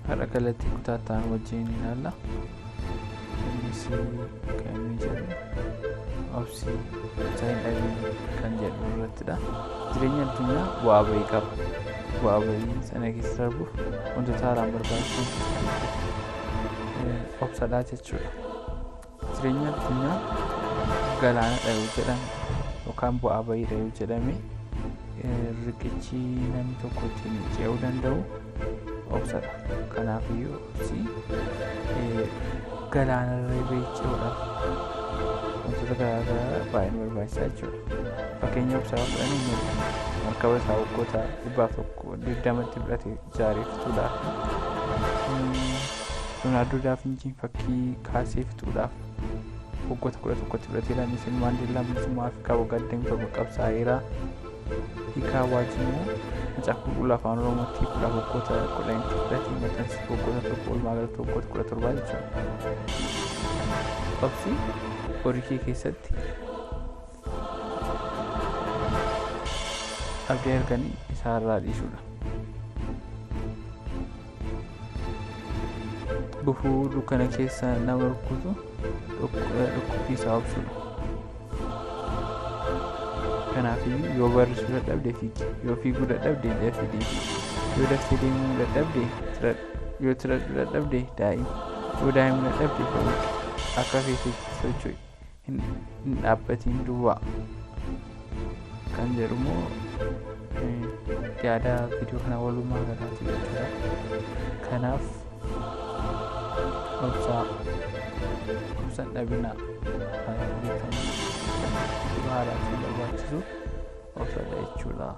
Har'a kallattii kutaa itti aanu wajjin ilaalla. Innis kan inni jedhu obsi obsa hin dhabin kan jedhu irrattidha. Jireenya addunyaa bu'aa bahii qaba. Bu'aa bahii sana keessa darbuuf wantoota haalaan barbaachisan keessaa tokko obsadha jechuudha. Jireenya addunyaa galaanadha yoo jedhame yookaan bu'aa bahiidha yoo jedhame riqichi namni tokko ittiin ce'uu danda'u obsadha. Kanaafiyyuu obsi galaanarra bahii ce'uudhaaf wantoota garaagaraa baay'ee nu barbaachisaa jechuudha. Fakkeenya obsaa fudhanii markaba isaa waggoota 120tti fudhate ijaaree fixuudhaaf Leonardo da Vinciin fakkii kaasee fixuudhaaf waggoota 11tti fudhateera. Nelson Maandeellaan bilisummaa Afrikaa waggaa 27 qabsaa'eera. Hiikaa Waajii immoo Macaafa Qulqulluu Afaan Oromootti hiikuudhaaf waggoota 10tti fudhate maxxansiisuuf waggoota 1 walumaa galatti waggoota 17 jechuudha. Obsi horii kee keessatti abdii arganii isaarraa dhiisuudha. Gufuu dukkana keessa nama rukutu dhukkubbii isaa obsuudha. Kanaafiyyuu yoo barrisuu dadhabde fiigi, yoo fiiguu dadhabde dafii deemi, yoo daftee deemuu dadhabde tiradhu, yoo tiradhu dadhabde daa'imi, yoo daa'imuu dadhabde fawwaqi, akka feetetti socho'i, hin dhaabbatiin duwwaa. Kan jedhu immoo yaada viidiyoo kana walumaa galaati jechuudha. Kanaaf obsaa obsan dhabinaa beekamu haalaan isin barbaachisu obsadha jechuudha.